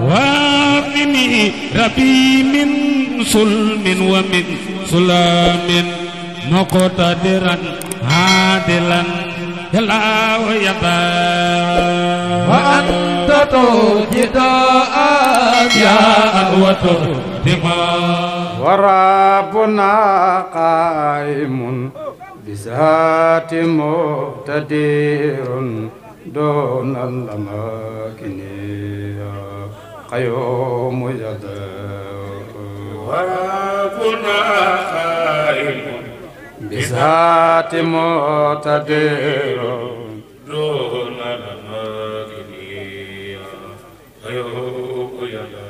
وافني ربي من سلم ومن سلام مقتدرا عادلا يلا ويدا وأنت توجد أبياء وتهتما وربنا قائم بذات مقتدر دون الأماكن قيوم يدا وربنا قائم بذات مقتدر دون الأماكن قيوم يدا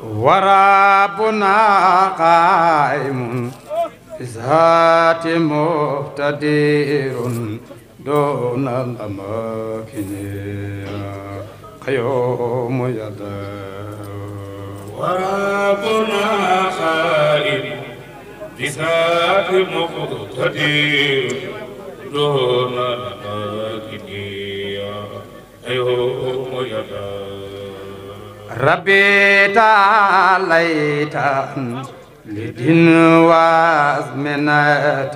وربنا قائم بذات مقتدر دون الأماكن قيوم يدا وربنا خائف بذات مقتدر دون الأماكن قيوم يدا ربي تعاليت لدين وازمنة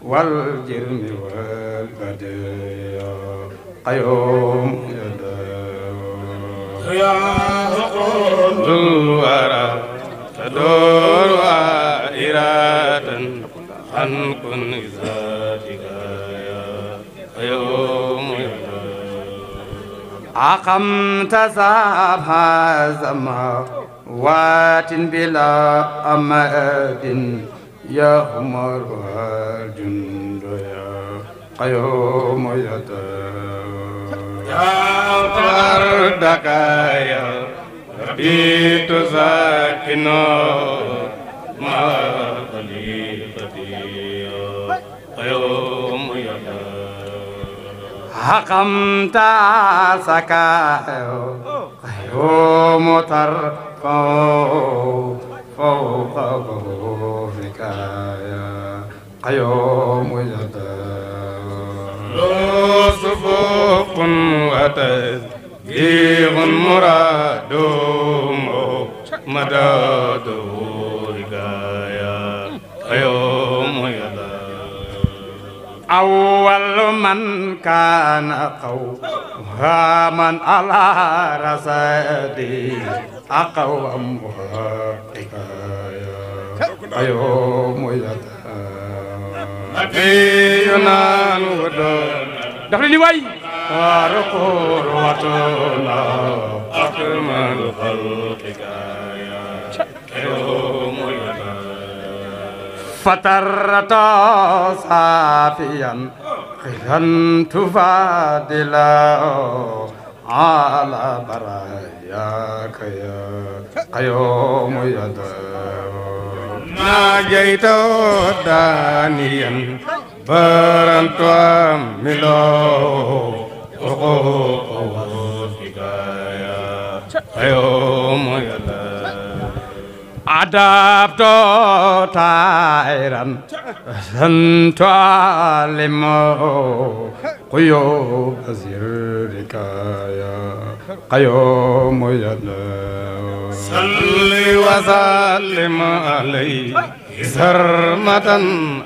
والجرم والبديع قيوم يدا يا حقوق الورى تدور وإرادة عن كن ذاتك يا قيوم يدا أقمت سبع سماوات بلا أمد يغمرها الجند يا قيوم يدا يا فردك يا ربي تسكنه مع خليفتي يا قيوم يدا حكمت سكايا قيوم ترفع فوق ظهورك يا قيوم يدا لو صفوف وتسبيح مراد مداد ظهورك يا قيوم يدا أول من كان قوها من على رصدي أقوم يا قيوم يدا نبينا الودود دخلني واي ورقور وطنا أكمل خلقك يا قيوم يدا فترت صافيا خيرا تفاضلا على براياك يا قيوم يدا ناجيت دانيا برنت ملو حقوق وفقك يا قيوم يدا عذبت طائرا سنت علم قيوب زرك يا قيوم يدا صل وسلم عليه سرمدا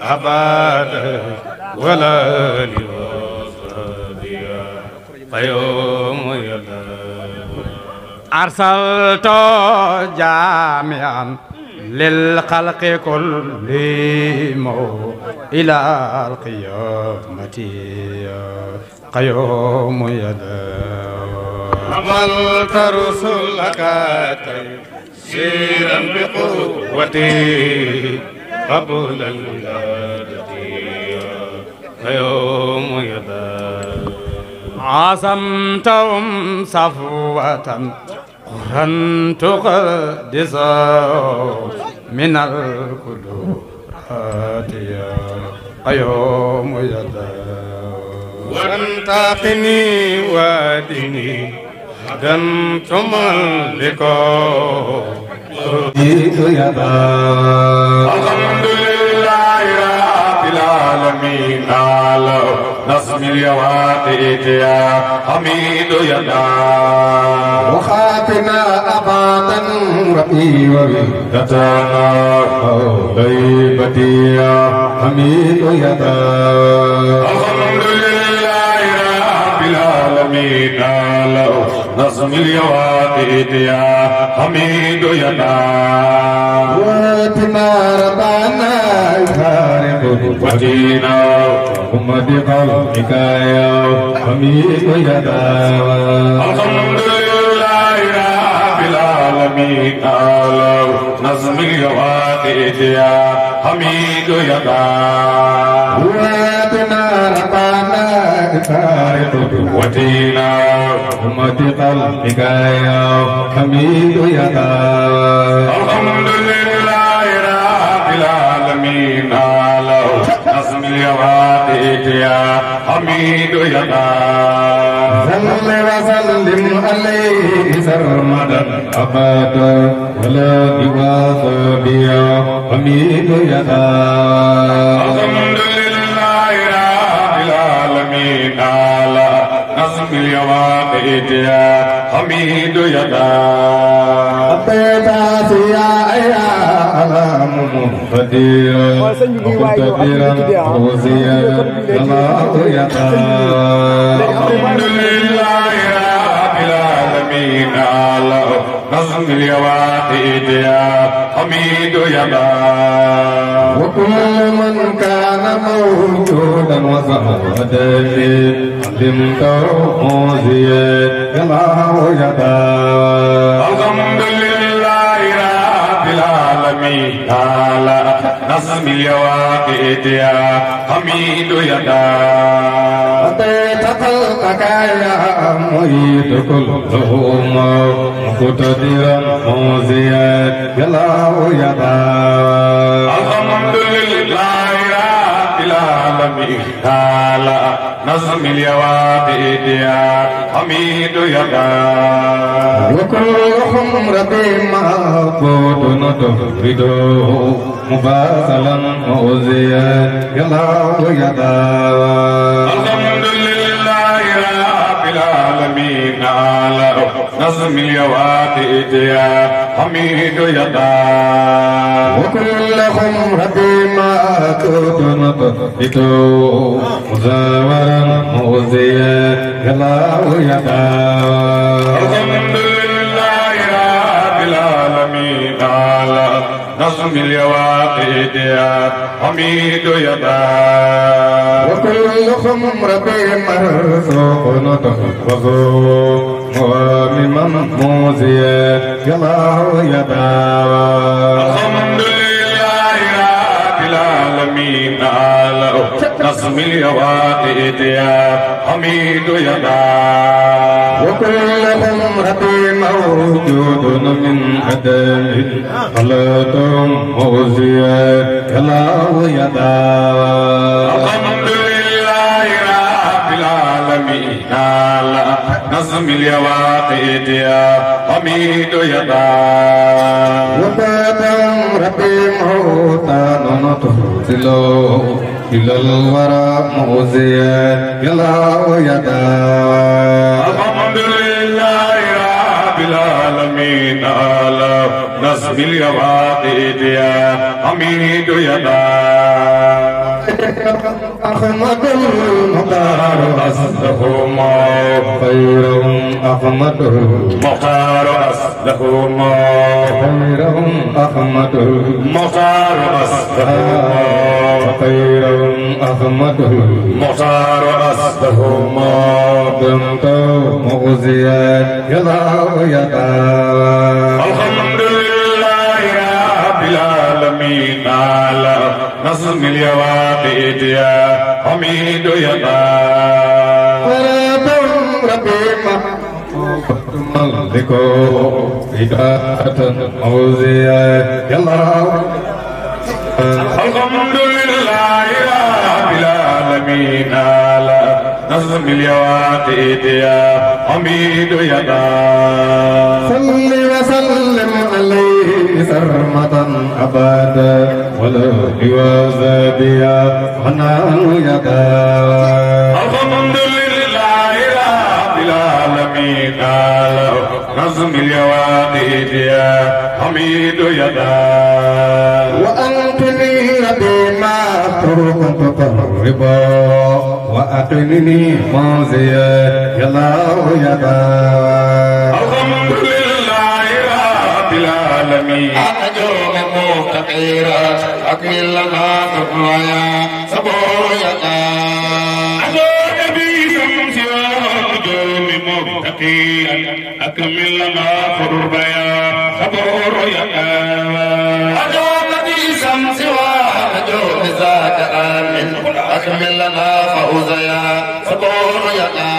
أبدا ولا لوصحبه قيوم يدا أرسلت جامعا للخلق كلهم إلى القيامة قيوم يدا عملت رسلك تيسيرا بقوتي قبل الولادة قيوم يدا عصمتهم صفوة قرا تقدس من القدرات يا قيوم يدا وانتقني وادني غدا تملكه يدا الحمد لله رب العالمين على نصر نظم اليواتيت يا حميد يدا وخاتنا أبادا رأي وبدتنا غيبتي يا حميد يدا الحمد لله رب العالمين نظم اليواتيت يا حميد يدا واتنا ربنا يفارق ودينا محمد قلبك يا حميد يدا الحمد لله رب العالمين نظم اليواتيت يا حميد يدا واتنا ربنا يفارق ودينا محمد قلبك يا حميد يدا الحمد لله رب العالمين نظم اليواتيت يا حميد يدا صل وسلم عليه سرمدا أبدا ولا بواصب يا حميد يدا الحمد لله رب العالمين نظم اليواتيت يا حميد يدا أبدا يا ألام مهديا وكتبيرا وزيا الله يدا الحمد لله رب العالمين نظم اليواتيت يا حميد يدا وكل من كان موجودا وصحبه علمته موزيا الله يدا الحمد لله رب العالمين نظم اليواتيت يا حميد يدا أتيت خلقك يا ميت كلهم مقتدرا موزيا الله يدا الحمد لله رب العالمين نظم اليواتيت يا حميد يدا وكلهم ربي معبود نتفرده مباسلا موزيا الله يدا الحمد لله رب العالمين نظم اليواتيت يا حميد يدا وكلهم ربي معبود نتفرده مزاورا موزيا الله يدا الحمد لله رب العالمين نظم اليواتيت يا حميد يدا وكلهم ربي مرزوق نتفرده وممن موزيا الله يدا الحمد لله رب العالمين نظم اليواتيت يا حميد يدا وكلهم ربي موجود من عدم خلتهم موزيا الله يدا الحمد لله رب العالمين نظم اليواتيت يا حميد يدا وبعدهم ربي موتى نتفصله إلى الورى موزيا الله يدا الحمد لله رب العالمين نظم اليواتيت يا حميد يدا أحمد المختار أصلهما خيرهم أحمد مختار أصلهما خيرهم أحمد مختار أصلهما خيرهم أحمد مختار أصلهما دمت مغزيا يلا يدا الحمد لله رب العالمين نظم اليواتيت يا حميد يدا ربي ملكو هداية موزيا يلا الحمد لله رب العالمين نظم اليواتيت يا حميد يدا صل وسلم عليه سرمدا أبدا ولا لوازابيا حنان يدا الحمد لله رب العالمين نظم اليواديد يا حميد يدا وأنت لي بما كنت تقربا وأقنني منزيا يا الله يدا الحمد لله رب العالمين أرجو منك خيرا أكمل لنا دنيا صبور يدا أكمل لنا قربيا صبور يدا أجوك بشمس وأجوك ذاك آمن أكمل لنا فوزيا صبور يدا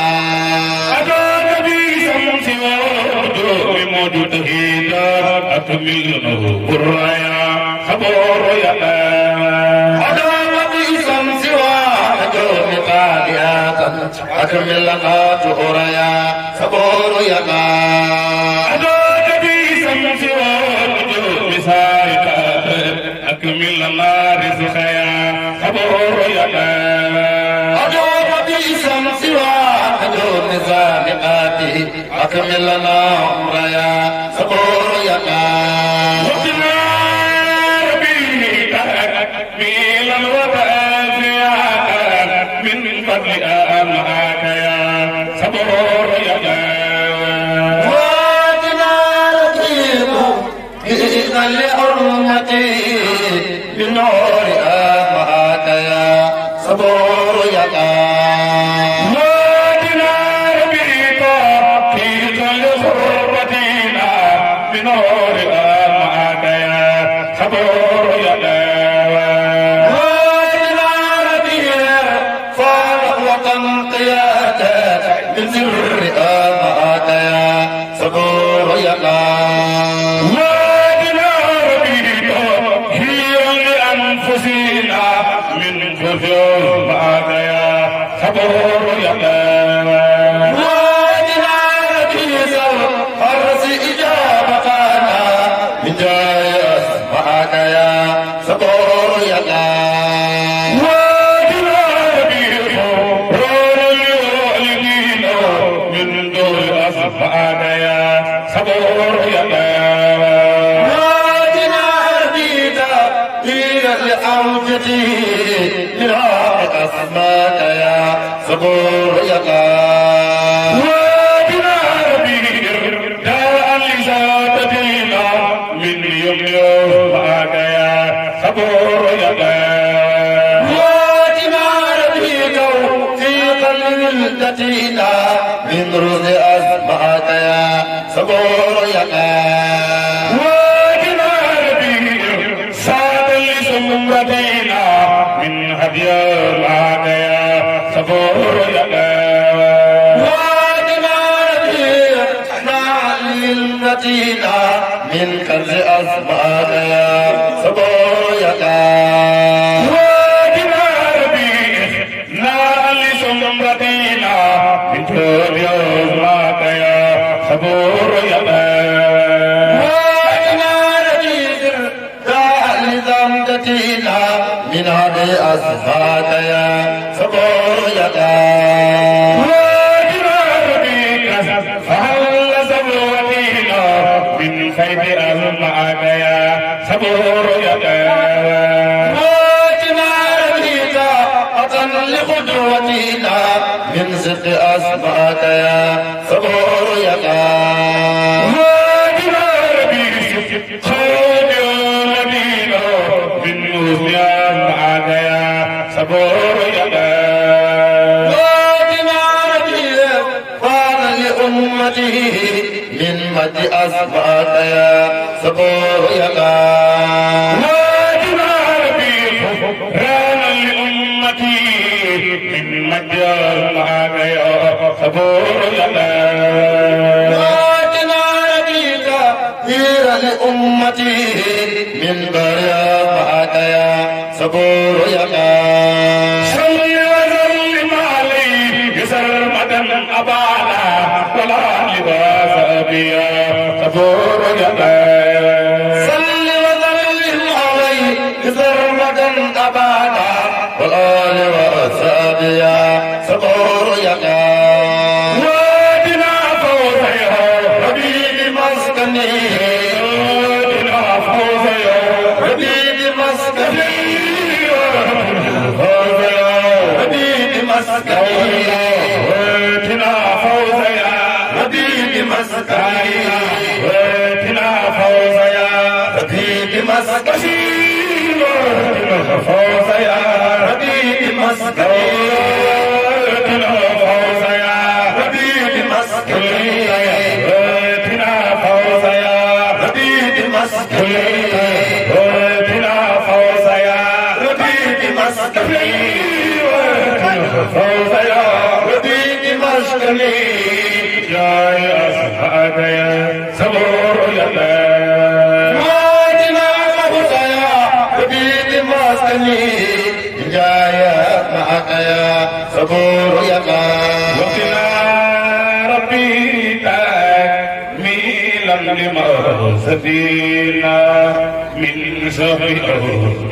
أجوك بشمس وأجوك بموت تهيدا أكمل له قربيا صبور يدا أجوك بشمس وأجوك قاديات أكمل لنا تهريا صبور يدا أجوك بشمس وأجوك بسائقات أكمل لنا رزقيا صبور يدا أجوك بشمس وأجوك زامقاتي أكمل لنا عمريا صبور يدا وقنا ربي تكميلا وتأثيا من فضل أمعاك يا صبور يدا وادنا رقيب بإذن لحرمتي بنور أمعاك يا صبور يدا وادنا ربي تكميلا لحرمتنا بنور أمعاك يا صبور يدا وادنا ربيع فارق وطن قيادات من سر أمعاك يا صبور يدا وادنا ربي هي لأنفسنا من كفر معك يا صبور يدا وادنا ربيع حرص إجابتنا من جاي أسمعك يا صبور يدا وادنا ربي رور الوالدين من دور أصفاك يا صبور يدا وادنا ربيع إلى لحوجتي لراحة أسماك يا صبور يدا وادنا ربي داء لذاتنا من يوم معك يا صبور يدا وادنا ربيع توفيقا لولدتنا من رزق أسماك يا صبور يدا وادنا ربي ساد لزمرتنا من هديا معك يا صبور يدا وادنا ربيع لولدتنا من كنز أسماك يا صبور يدا وادنا ربي نال لزمرتنا من هديا معك يا صبور يدا وادنا ربيع لذمتنا من هدي أسماك يا صبور يدا وادنا ربي فهل زبوتنا من خير معك يا صبور يدا وادنا ربيع أطن لقدوتنا من صدق أسماك يا صبور يدا وادنا ربي خير المدينة من وزيان معك يا صبور يدا وادنا ربيع فاض لأمته من مد أسماك يا صبور يدا وادنا ربي رانا لأمتي من مجال معك يا صبور يدا وادنا ربيع خير لأمته من بريا معك يا صبور يدا صل وسلم عليه سرمدا أبانا ولا لباس أبيا صبور يدا صل وسلم عليه مسكني حبيبي مسكني حبيبي مسكني واتنا فوز يا حبيبي مسكني واتنا فوز يا حبيبي مسكني واتنا فوز يا حبيبي مسكني واتنا فوز يا حبيبي مسكني واتنا فوز يا حبيبي مسكني واتنا فوز يا حبيبي مسكني فوز يا حبيبي مسكني جاي أصحاب يا صبور يا واجنا فوز يا حبيبي مسكني جاي معك يا صبور يا وقنا ربي تكميلا لمرسدينا من شهر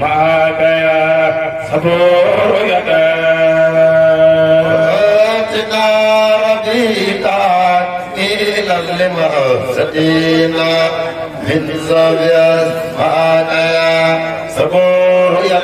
معك يا صبور يا وقنا ربي تكميلا لمرسدينا من زاوية معك يا صبور يا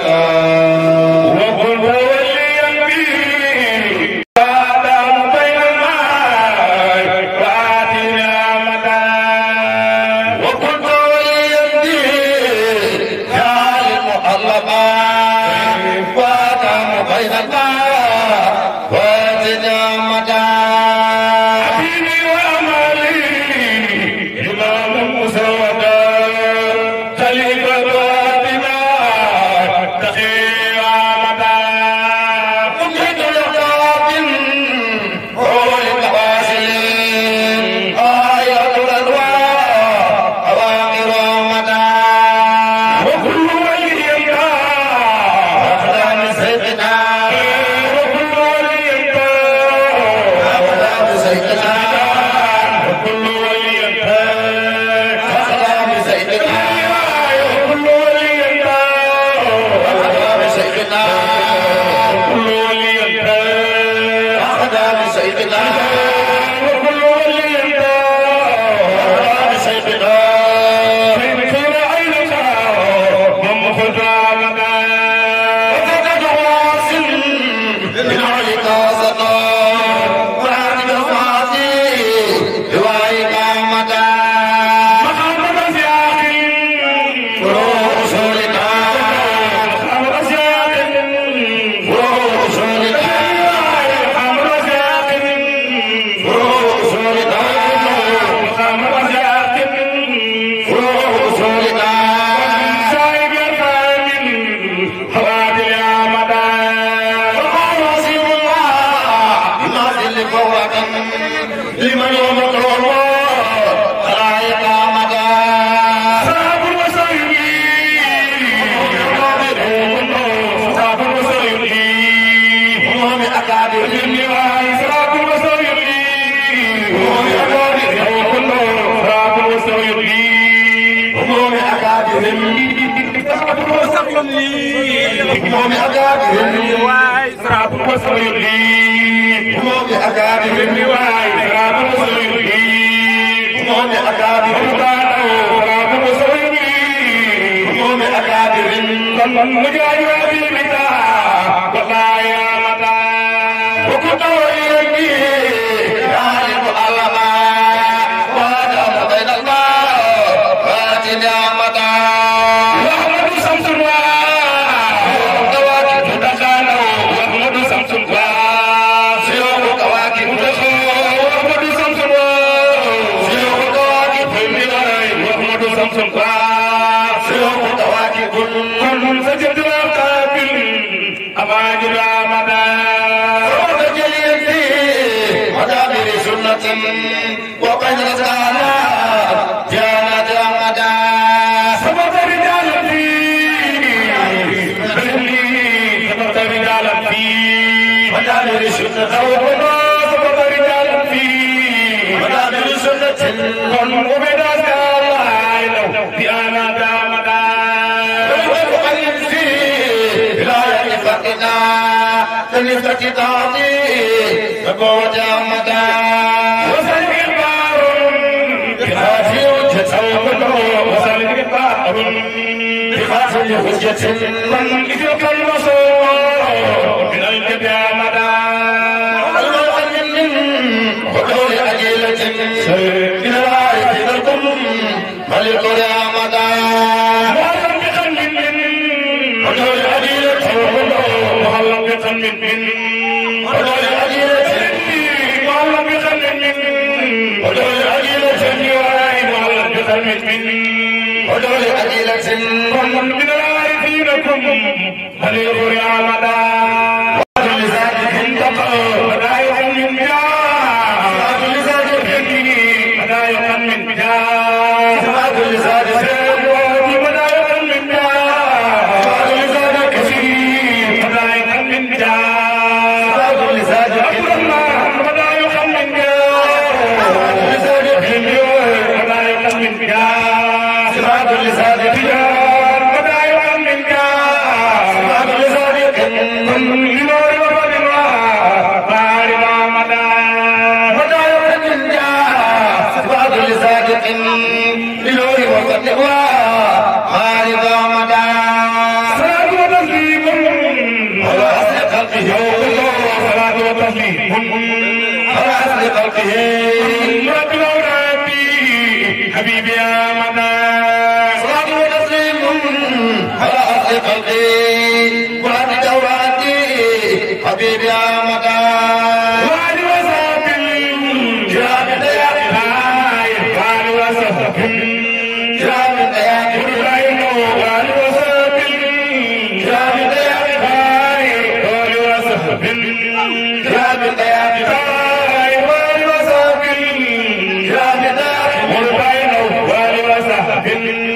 وسلم حجة من إذك المصور من الجبامة وقول أجيلة من العارف لكم ملك رامدا وعلم بقلب وقول أجيلة وعلم بقلب وقول أجيلة وعلم بقلب وقول أجيلة وعلم بقلب وقول أجيلة من العارفين لكم ملك رامدا وقول لسانهم تقوا ولا يؤمن بها حبيبي يا مدى صلاة وتسليم على أصل قلبي وعلى دوراتي حبيبي يا مدى وعلى وسط جامد يا إلهي وعلى وسط جامد يا إلهي وعلى وسط جامد يا إلهي وعلى وسط جامد يا إلهي وعلى وسط جامد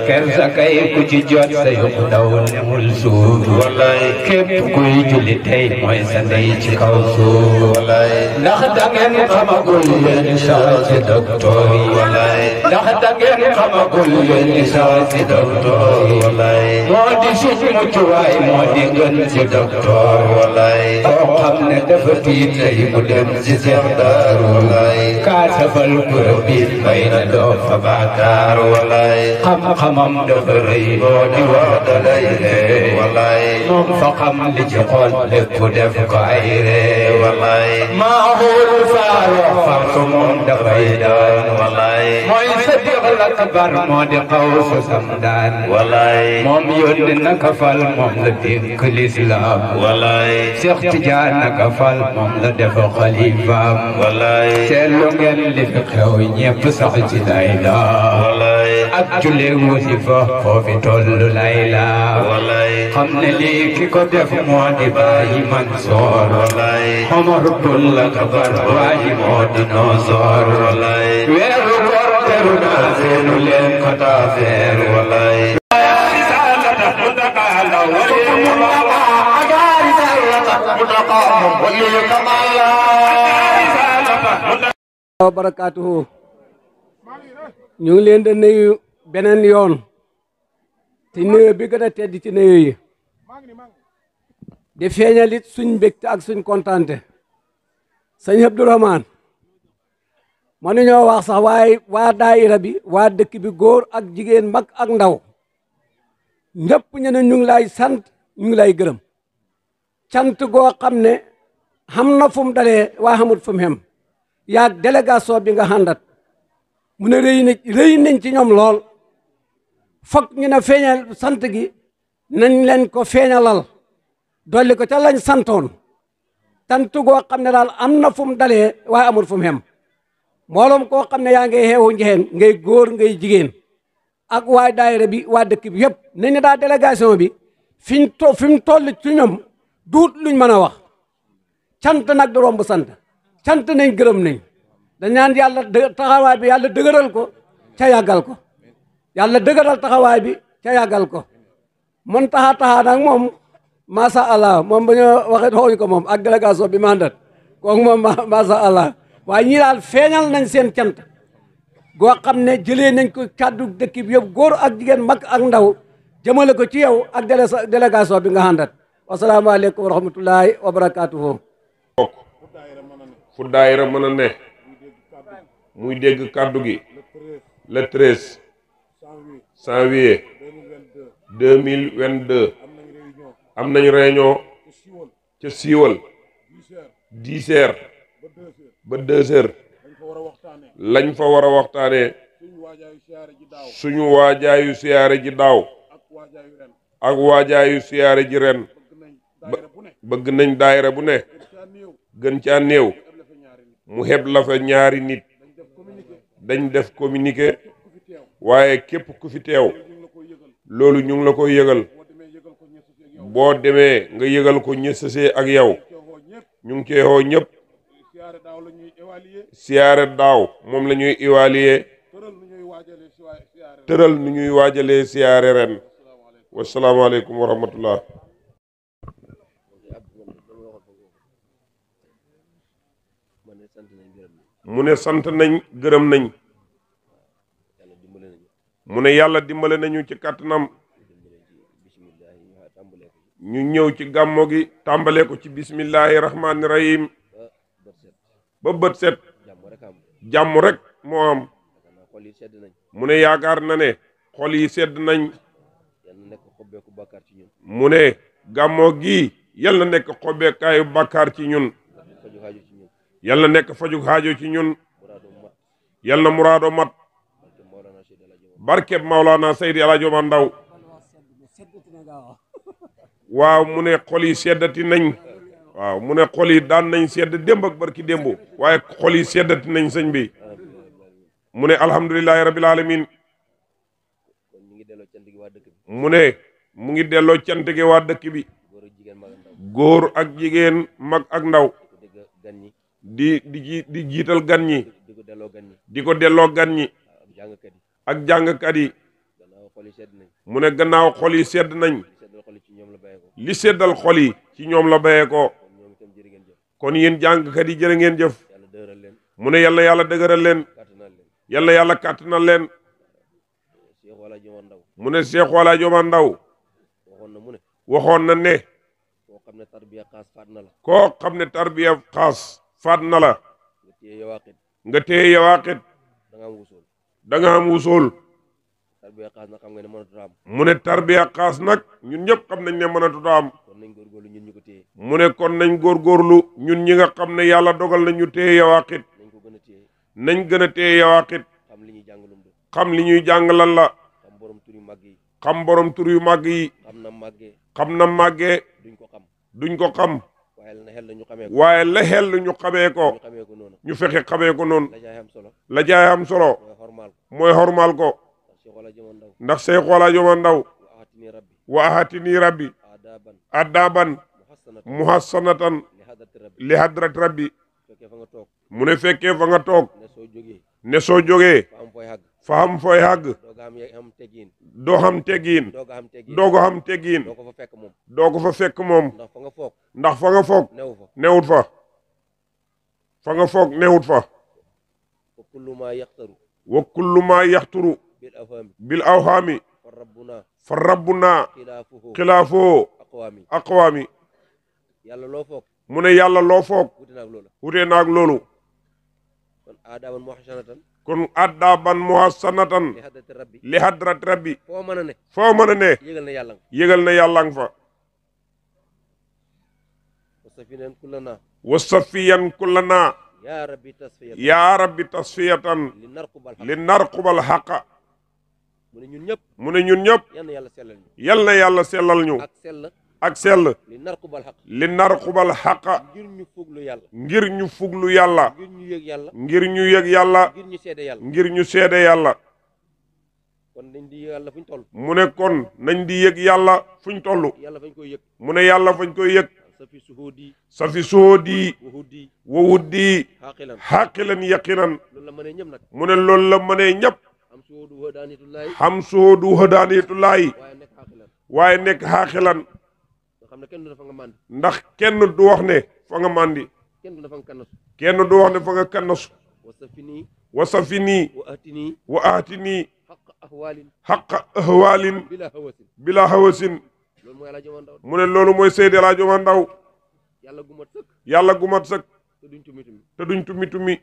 kersa kay ku ci jot sa yóbbu daw nemul suuf wallaay képp kuy julli tey mooy sa ndey ci kaw suuf wallaay ndax da ngeen xamagul yéen si docteur yi wallaay ndax da ngeen xamagul yéen si docteur yi wallaay moo di suuf muccuwaay moo di gën si docteur wallaay koo xam ne dafa tiit tey mu dem si Cheikh Darou wallaay kaa safal ko biir bay na doo fa baakaar wallaay xam-xamam dafa rëy moo di wax da lay ree moom fa xam li ci xol lépp def ko ay ree maahul Farokh farsu moom dafay daan mooy Sadiqul Akbar moo di xawsu samdaan moom yónni naka fal moom la dénk l'islam Cheikh Tidiane naka fal moom la def xalifaam seetlu ngeen li fi xew ñépp sax ci layla ak julli wasifa foofi tollu layla xam ne lii ki ko def moo di bàyyi Mansoor Omar bul Akbar waaji moo di Noosor weeru koor teru na seenu leen ko taafeer wa barakaatuhu ñu ngi leen di nuyu beneen yoon te nuyu bi gën a tedd ci nuyu yi di feeñalit suñ mbégte ak suñ kontaante sëñ Abdourahmane mënuñoo wax sax waaye waa daayira bi waa dëkk bi góor ak jigéen mag ak ndaw ñëpp ñu ne ñu ngi lay sant ñu ngi lay gërëm cant goo xam ne xam na fu mu dalee waa xamut fu mu xem yaa délégation bi nga xàndat mu ne rëy nañ ci ñoom lool foog ñu ne feeñal sant gi nañ leen ko feeñalal dolli ko ca lañ santoon tant goo xam ne daal am na fu mu dalee waaye amul fu mu xem mbooloom koo xam ne yaa ngay xeewu Ndiahen ngay góor ngay jigéen ak waa daayira bi waa dëkk bi yëpp nañ ne daa délégation bi fi mu toll ci ñoom duut luñ mën a wax cant nag du romb sant cant nañ gërëm nañ da ñaan yàlla taxawaay bi yàlla dëgëral ko ca yàggal ko yàlla dëgëral taxawaay bi ca yàggal ko mun taxa nag moom masha Allah moom ba ñu waxee xooñu ko moom ak délégation bi mandat kooku moom masha Allah waaye ñii daal feeñal nañ seen cant goo xam ne jëlee nañ ko kàddu dëkk bi yëpp góor ak jigéen mag ak ndaw jëmale ko ci yow ak délégation bi nga àndat wasalaamaaleykum wa rahmatullahi wa barakaatuhu fu daayira mën a ne muy dégg kàddu gi le 13 janvier 2022 am nañ réunion ca siiwal 10 heures ba 2 heures lañ fa war a waxtaanee suñu waajaayu siyaare ji daaw ak waajaayu siyaare ji ren bëgg nañ daayira bu ne gën caa néew mu xeb la fa ñaari nit dañ def communiqué waaye képp ku fi teew loolu ñu ngi la koy yëgal boo demee nga yëgal ko ñësasee ak yow ñu ngi cee xoo ñëpp siyaare daaw moom la ñuy évaluer tëral nu ñuy waajalee siyaare ren wasalaamaaleykum wa rahmatullah mu ne sant nañ gërëm nañ mu ne yàlla dimbale nañu ci kàttanam ñu ñëw ci gàmmo gi tàmbale ko ci bismillahi rahmaani rahim ba bët set jàmm rek moo am mu ne yaakaar na ne xol yi sedd nañ mu ne gàmmo gi yal na nekk xobbeekaayu bàkkaar ci ñun yal na nekk fajug xaajo ci ñun yal na muraado mat barkeb Maulana Seydi El Hadji Omar Ndao waaw mu ne xol yi seddati nañ waaw mu ne xol yi daan nañ sedd démb ak barki démb waaye xol yi seddati nañ sëñ bi mu ne alhamdulillahi rabbil alamin mu ne mu ngi delloo cant gi waa dëkk bi góor ak jigéen mag ak ndaw di jiital gan ñi di ko delloo gan ñi ak jàngkat yi mu ne gannaaw xol yi sedd nañ li seddal xol yi ci ñoom la bayee ko kon yéen jàngkat yi jërë ngeen jëf mu ne yàlla yàlla dëgëral leen yàlla yàlla kàttanal leen mu ne Cheikh El Hadji Omar Ndao waxoon na ne koo xam ne tarbiya xaas faat na la nga téye yawaqit da nga am wusool tarbiya xaas nag xam nga ne mënatut a am. mu ne tarbiya xaas nag ñun ñëpp xam nañ ne mënatut a am. kon nañ góorgóorlu ñun ñu ko téye. mu ne kon nañ góorgóorlu ñun ñi nga xam ne yàlla dogal na ñu téye yawaqit. nañ ko gën a téye. nañ gën a téye yawaqit. xam li ñuy jàng lu mu doon. xam li ñuy jàng lan la. xam borom tur yu màgg yi. xam borom tur yu màgg yi. xam na màggee. xam na màggee. duñ ko xam. duñ ko xam. waaye la xel ñu xamee ko. waaye la xel ñu xamee ko. ñu xamee ko noonu. ñu fexe xamee ko noonu. la jaay am solo. la jaay am solo. mooy xormaal ko. mooy xormaal ko. ndax Cheikh Tidiane Ndao wa ahatini rabbi adaban muhassanatan li hadrat rabbi. mu ne fekkee fa nga toog ne soo jógee fa am fooy xàgg doo xam teggiin doo ko xam teggiin doo ko fa fekk moom ndax fa nga foog newut fa fa nga foog newut fa. wa kullu ma yaxturu bil awhaami fa rabbuna xilaafoo aqwaami. mu ne yàlla loo foog wutee naag loolu. kon addaaban muhassanatan li hadrat rabbi. foo mën a ne yëgal na yàlla nga fa. wa safiyan kullana yaa rabbi tasfiyatan li narqubal haqa. mu ne ñun ñëpp yal na yàlla sellal ñu ak sell li narqubal haqa ngir ñu fuglu yàlla ngir ñu yëg yàlla ngir ñu seede yàlla. mu ne kon nañ di yëg yàlla fuñ toll. mu ne yàlla fañ koy yëg. safi suhoodi wa wuddi xaqilan yaqinan. mu ne loolu la mënee ñëpp. xam suhoodu hadaaniyatullaahi waaye nekk xaaxilan. ndax kenn du wax ne fa nga màndi. kenn du wax ne fa nga kannasu. wasafini wa aatini xaqa ahwaalin bila hawasin. mu ne loolu mooy Seydi El Hadji Omar Ndao. yàlla gu mat sëkk te duñ tumi tumi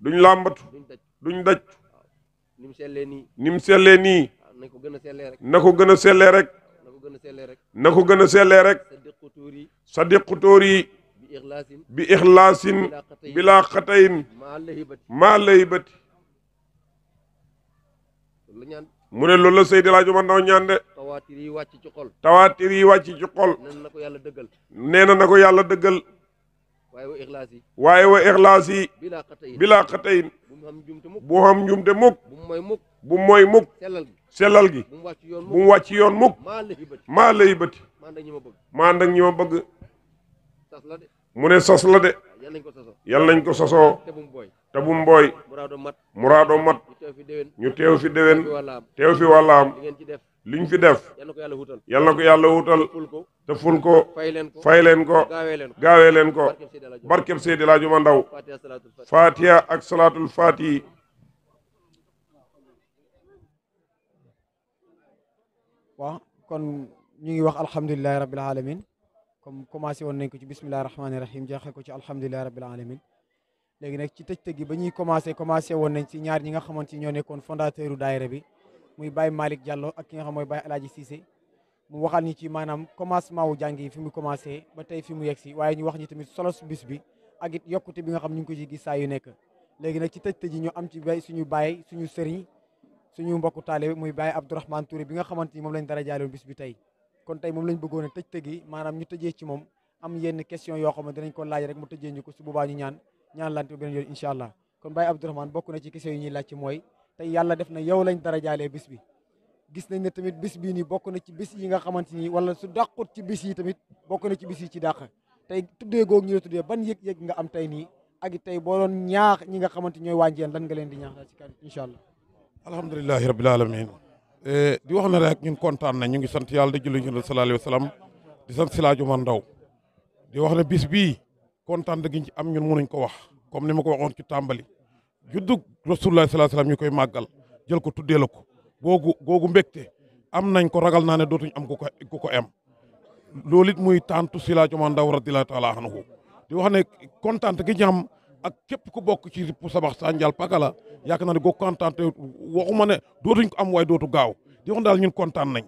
duñ làmbatu duñ daj. ni mu sellee nii na ko gën a sellee rek na ko gën a sellee rek. sadiqu tóori bi ixlaasin bila xatayin maa laybati. mu ne loolu la Seydi El Hadji Omar Ndao ñaan de. tawaatir yi wàcc ci xol nee na ko yàlla dëggal. waaye wa ixlaas yi bila xatayin bu xam njumte mukk bu mooy mukk sellal gi bu mu wàcc yoon mukk maa laybati. maa ànd ak ñi ma bëgg. mu ne sos la de. yal nañ ko sosoo te bu mu booy. muraado mat ñu teew fi déwén teew fi wàllaam. liñ fi def yal na ko yàlla wutal te ful ko fay leen ko gaawee leen ko barkeb Seydi El Hadji Omar Ndao. fatiha ak salaatul fatihi. waaw kon ñu ngi wax alhamdulilahi rabbil alamin comme commencé woon nañ ko ci bismillahi rahmaani rahim jeexee ko ci alhamdulilahi rabbil alamin. léegi nag ci tëj-tëj gi ba ñuy commencé woon nañ ci ñaar ñi nga xamante ni ñoo nekkoon fondateur u daayira bi muy Baye Malick Diallo ak ki nga xam mooy Baye El Hadji Cissé. mu waxal ñi ci maanaam commencement wu jàng yi fi mu commencé ba tey fi mu yegg si waaye ñu wax ñi tamit solo su bis bi ak it yokkute bi nga xam ñu ngi ko ci gis saa yu nekk. léegi nag ci tëj-tëj yi ñu am ci bay suñu baay suñu sëriñ suñu mbokku taalibe muy Baye Abdourahmane Touré bi nga xamante ni moom lañ dara jaaloon bis bi tey. kon tey moom lañ bëggoon a tëj-tëj yi maanaam ñu tëjee ci moom am yenn question yoo xam ne dinañ ko laaj rek mu tëjee ñu ko su boobaa ñu ñaan lante beneen yoon incha allah. kon Baye Abdourahmane bokk na ci question yi ñuy laaj ci mooy tey yàlla def na yow lañ dara jaalee bis bi gis nañ ne tamit bis bii nii bokk na ci bis yi nga xamante ni wala su dàqut ci bis yi tamit bokk na ci bis yi ci dàq tey tuddee googu ñu la tuddee ban yëg-yëg nga am tey nii ak tey boo doon ñaax ñi nga xamante ñooy waa Ndiéyène lan nga leen di ñaax daal ci kàddu incha allah. alhamdulilahi rabbil alamin di wax na rek ñun kontaan nañ ñu ngi sant yàlla di julli ñu sallallahu alayhi wa sallam di sant Si El Hadji Omar Ndao di wax ne bis bii kontaan da giñ ci am ñun mënuñ ko wax comme ni ma ko waxoon ci tàmbali juddug rasulullah sallallahu alayhi wa sallam ñu koy màggal jël ko tuddee la ko googu mbégte am nañ ko ragal naa ne dootuñ am ku ko am loolu it muy tantu Si El Hadji Omar Ndao radiyallahu taala anhu di wax ne kontaan gi ñu am ak képp ku bokk ci pour sabax Sandial Pakala yaakaar naa ne goo kontaan te waxuma ne dootuñ ko am waaye dootu gaaw di wax daal ñun kontaan nañ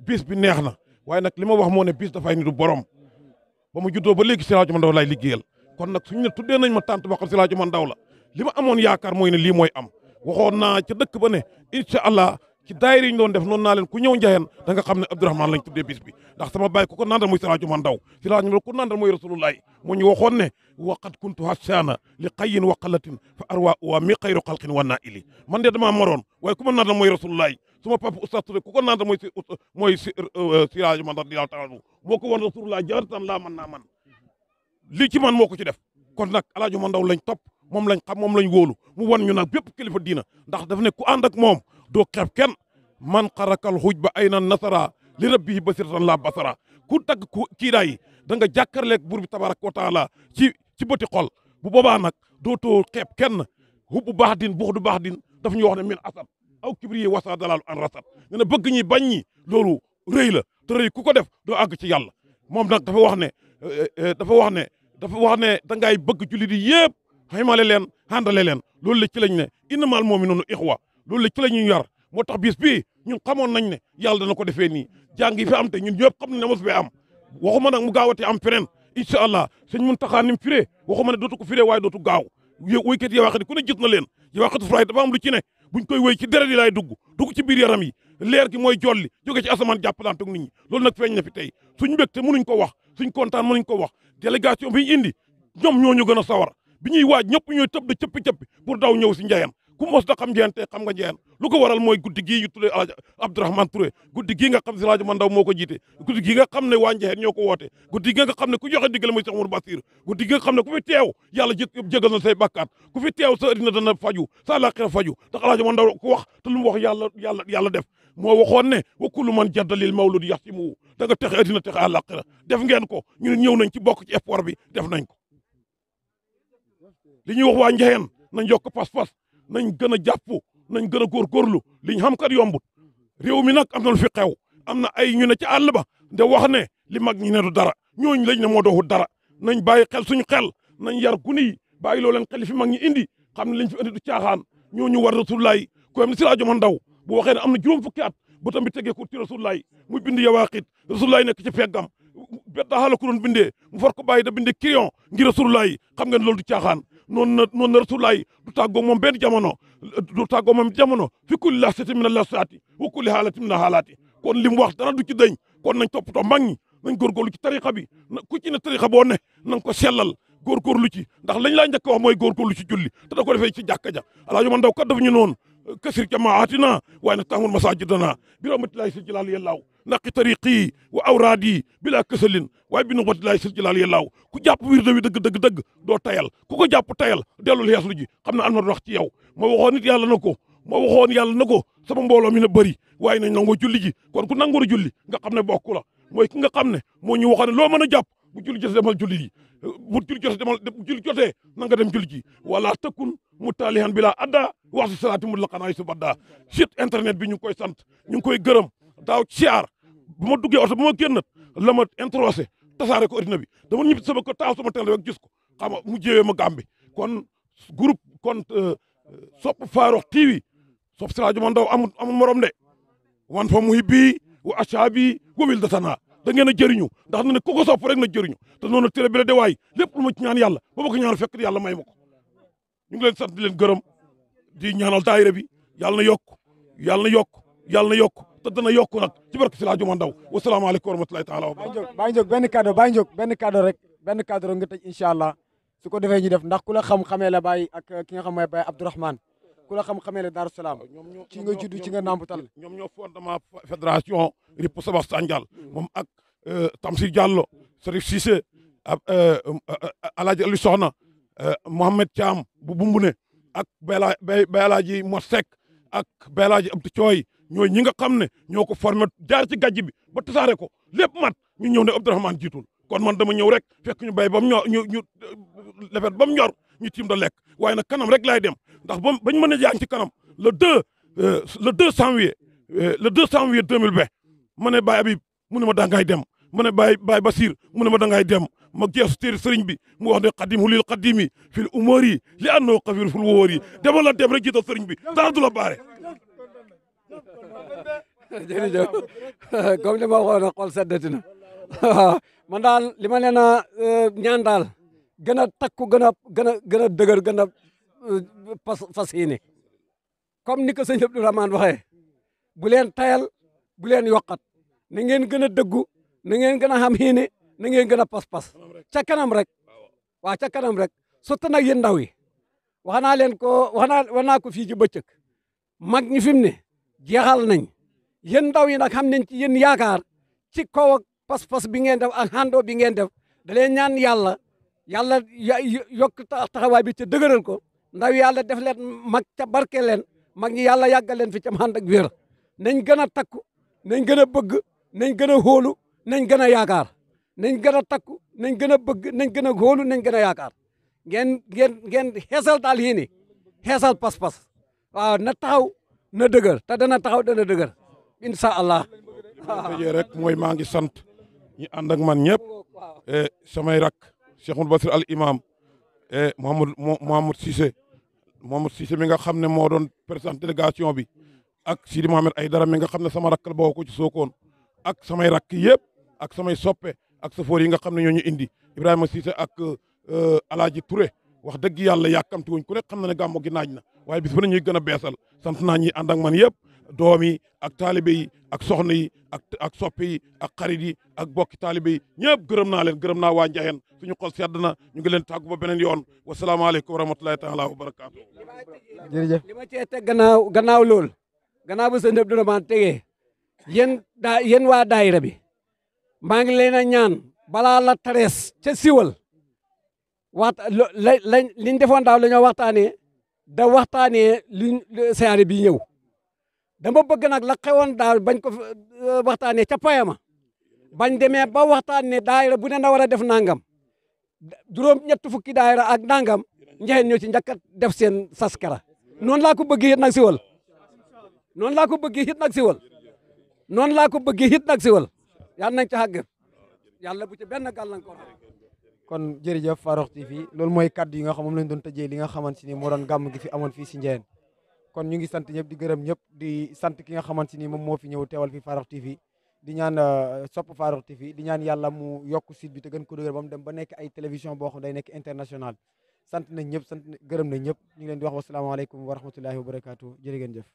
bis bi neex na waaye nag li ma wax moo ne bis dafay ni du borom ba mu juddoo ba léegi si rajo Ndao lay liggéeyal kon nag suñu ne tuddee nañ ma tànt boo xam si rajo Ndao la li ma amoon yaakaar mooy ne lii mooy am waxoon naa ca dëkk ba ne incha allah ci daayira yi ñu doon def noonu naa leen ku ñëw Ndiahen da nga xam ne Abdourahmane lañ tuddee bis bi ndax sama baay ku ko nandal muy Siraaju Ndao Siraaju ku nandal mooy Rasulullah moo ñu waxoon ne waqat kuntu hasana li qayyin wa qalatin fa arwa wa mi xayru xalqin wa naili man de damaa maroon waaye ku ma nandal mooy Rasulullah suma papa Oustaz Touré ku ko nandal mooy Siraaju Ndao di taala moo ko woon Rasulullah jaratan laa man naa man lii ci man moo ko ci def kon nag Alaaji Ndao lañ topp moom lañ xam moom lañ wóolu mu wan ñu nag bépp kilifa diina ndax daf ne ku ànd ak moom doo xeeb kenn man xarakal xuj ba ay na nasara li rabbihi basiratan la basara ku tagg ku kiidaa yi da nga jàkkaarleeg buur bi tabaraka wa taala ci bëti xol bu boobaa nag dootoo xeeb kenn hubbu baax din bux du baax din daf ñu wax ne min asad aw kibriye wasa dalal an rasat ne na bëgg ñi bañ ñi loolu rëy la te rëy ku ko def doo àgg ci yàlla moom nag dafa wax ne da ngay bëgg jullit yi yëpp xaymale leen handale leen loolu la ci lañ ne innamal mu'minuuna ixwa loolu la ci la ñuy yar moo tax bis bii ñun xamoon nañ ne yàlla dana ko defee nii jàng yi fi am te ñun ñëpp xam nañ ne mos fee am waxuma nag mu gaawatee am feneen incha allah sëñ Muntaxa ni mu firee waxuma ne dootu ko firee waaye dootu gaaw wéykat yi waxati ku ne gis na leen yi waxatu fray dafa am lu ci ne buñ koy wéy ci deret yi laay dugg ci biir yaram yi leer gi mooy jolli jóge ci asamaan jàppalante ak nit ñi loolu nag feeñ na fi tey suñ mbégte mënuñ ko wax suñ kontaan mënuñ ko wax délégation bi ñu indi ñoom ñoo ñu gën a sawar bi ñuy waaj ñëpp ñooy tëb da cëppi-cëppi pour daw ñëw si Ndiahen ku mos da xam Ndiahen te xam nga Ndiahen lu ko waral mooy guddi gii ñu tuddee Alaaji Abdourahmane Touré guddi gii nga xam si Siraaju Ndao moo ko jiite guddi gii nga xam ne waa Ndiahen ñoo ko woote guddi gi nga xam ne ku joxe digal mooy Cheikh Mourou Bassir guddi gi nga xam ne ku fi teew yàlla jégal na say bàkkaat ku fi teew sa addina dana faju sa àllaaxira faju ndax Alaaji Ndao ku wax te lu mu wax yàlla def moo waxoon ne wa kullu man jaddalil mawlud yasimu da nga texe addina texe àllaaxira def ngeen ko ñu ñëw nañ ci bokk ci effort bi def nañ ko li ñuy wax waa Ndiahen nañ yokk pas-pas nañ gën a jàpp nañ gën a góorgóorlu li ñu xam kat yombut réew mi nag am na lu fi xew am na ay ñu ne ci àll ba de wax ne li mag ñi ne du dara ñooñu lañ ne moo doxul dara nañ bàyyi xel suñu xel nañ yar gune yi bàyyi loo leen xel fi mag ñi indi xam ne liñ fi indi du caaxaan ñooñu war Rasulullaay ko am ni Siraaju Ndao bu waxee ne am na juróom fukki at ba tamit tegee ko ci Rasulullaay muy bind yawaaxit Rasulullaay nekk ci feggam daxala ko doon bindee mu far ko bàyyi da bindee crayon ngir Rasulullaay xam ngeen loolu du caaxaan noonu na Rasulullaay du tàggoo moom benn jamono fi kulli lahzatin min al-lahzati wa kulli haalatin min al-haalaati kon li mu wax dara du ci dëñ kon nañ toppatoo mag ñi nañ góorgóorlu ci tarixa bi ku ci ne tarixa boo ne na nga ko sellal góorgóorlu ci ndax lañ laa njëkk wax mooy góorgóorlu ci julli te da ko defee ci jàkka ja Alaaji Ndao kat dafa ñu noonu kasir jamaatina waaye nag taxamul masajidana bi rahmatillahi sil jalaal yellaaw naqi tariqi wa awraadi bila kësalin waaye bi nuxmatillahi sil jalaal yellaaw ku jàpp wirde wi dëgg doo tayal ku ko jàpp tayal dellul yeeslu ji xam ne am na wax ci yow ma waxoon nit yàlla na ko sama mbooloo mi na bëri waaye nañ nangoo julli ji kon ku nangoo julli nga xam ne bokku la mooy ki nga xam ne moo ñu waxoon ne loo mën a jàpp bu julli jotee demal julli ji bu julli jotee na nga dem julli ji wala tëkkun mu taalihan bi laa adda wax si salaati mu laqanaay su badda site internet bi ñu ngi koy sant ñu ngi koy gërëm daaw siyaar bu ma duggee oto bu ma génnat la ma introsé tasaare ko addina bi dama ñibbi sama ko taaw sama télé rek gis ko xam nga mu jéewee ma gàmbi kon groupe kon Sope Farokh TV Sope Siraaju Ndao amul morom de wan fa muhibbi wa ashaabi wa wildatana da ngeen a jëriñu ndax na ne ku ko sopp rek na jëriñu te noonu télé bi la de waay lépp lu ma ci ñaan yàlla ba ma ko ñaan fekk yàlla may ma ko ñu ngi leen sant di leen gërëm di ñaanal daayira bi yàlla na yokk te dana yokk nag ci barke Siraaju Ndao wasalaamaaleykum wa rahmatulahi taala wa barakatuh Baye Ndiog benn cadeau rek nga tëj incha allah su ko defee ñu def ndax ku la xam-xamee la Baye ak ki nga xam mooy Baye Abdourahmane ku la xam-xamee la Darou Salaam ci nga judd ci nga namputal ñoom ñoo fondement fédération Ripu Sabax Sandial moom ak Tamsir Diallo Serif Cissé Alaaji Ali Soxna Mohamed Thiam bu Bumbune ak Bayalaaji Mor Seck ak Bayalaaji Abdou Thioy ñooy ñi nga xam ne ñoo ko formé jaar ci gàjj bi ba tasaare ko lépp mat ñu ñëw ne Abdourahmane jiitul kon man dama ñëw rek fekk ñu bay ba mu ñor ñu lefet ba mu ñor ñu tiim da lekk waaye nag kanam rek laay dem ndax bañ mën a yaa ngi ci kanam le 2 janvier 2020 ma ne Baye Habib mu ne ma daa ngay dem ma ne Baye Basir mu ne ma da ngay dem ma geesu téere sëriñ bi mu wax ne xadim lil xadimi fil umar yi li annoo xafir ful wóor yi demal la dem rek jiital sëriñ bi dara du la baare. jërëjëf comme li ma waxoon xol seddati na man daal li ma leen a ñaan daal gën a takku gën a dëgër gën a fas yéene comme ni ko sëñ Abdourahmane waxee bu leen tayal bu leen yokkat na ngeen gën a dëggu na ngeen gën a xam yéene na ngeen gën a pas-pas ca kanam rek waaw ca kanam rek surtout nag yéen ndaw yi wax naa ko fii ci bëccëg mag ñi fi mu ne jeexal nañ yéen ndaw yi nag xam nañ ci yéen yaakaar ci kaw ak pas-pas bi ngeen def ak xando bi ngeen def da leen ñaan yàlla yokk taxawaay bi ca dëgëral ko ndaw yàlla def leen mag ca barke leen mag ñi yàlla yàggal leen fi ca ànd ak wér nañ gën a takku nañ gën a bëgg nañ gën a hóolu nañ gën a yaakaar nañ gën a takku nañ gën a bëgg nañ gën a hóolu nañ gën a yaakaar ngeen xeesal daal yéene xeesal pas-pas waaw na taxaw na dëgër te dana taxaw dana dëgër incha allah. tëjee rek mooy maa ngi sant ñi ànd ak man ñëpp samay rak Cheikhul Basir al imam Mouhamadou Cissé mi nga xam ne moo doon président délégation bi ak Sidi Mohamed Aydara mi nga xam ne sama rakk la boo ko ci Sokone ak samay rakk yëpp ak samay soppe ak safoor yi nga xam ne ñoo ñu indi Ibrahima Cissé ak Alaaji Touré wax dëgg yàlla yàkkamti wuñ ku nekk xam na ne gàmmu gi naaj na waaye bis bu ne ñuy gën a beesal sant naa ñi ànd ak man yëpp doom yi ak taalibe yi ak soxna yi ak soppe yi ak xarit yi ak bokki taalibe yi ñëpp gërëm naa leen gërëm naa waa Ndiahen suñu xol sedd na ñu ngi leen tàggu ba beneen yoon wasalaamaaleykum wa rahmatulahi taala wa barakaatu. jërëjëf li ma cee teg gannaaw lool gannaaw ba sëñ Abdourahmane tegee yéen waa daayira bi maa ngi leen a ñaan balaa la tarees ca siwal liñ defoon daaw la ñoo waxtaanee liñ siyaare bi ñëw dama bëgg nag la xewoon daaw bañ ko waxtaanee ca payama bañ demee ba waxtaanee daayira bu ne na war a def nangam juróom ñett fukki daayira ak nangam Ndiahen ñoo ci njëkk a def seen saskara noonu laa ko bëggee it nag siwal noonu laa ko bëggee it nag siwal noonu laa ko bëggee it nag siwal yal nañ ca xàgg yàlla bu ci benn gàllankoor. kon jërëjëf Farokh TV loolu mooy kaddu yi nga xam moom lañ doon tëjee li nga xamante ni moo doon gàmm gi fi amoon fii si Ndiahen kon ñu ngi sant ñëpp di gërëm ñëpp di sant ki nga xamante ni moom moo fi ñëw teewal fi Farokh TV di ñaan Sope Farokh TV di ñaan yàlla mu yokk site bi te gën ko dëgër ba mu dem ba nekk ay télévision boo xam day nekk international sant nañ ñëpp gërëm nañ ñëpp ñu ngi leen di wax wasalaamaaleykum wa rahmatullahi wa barakaatu jërë ngeen jëf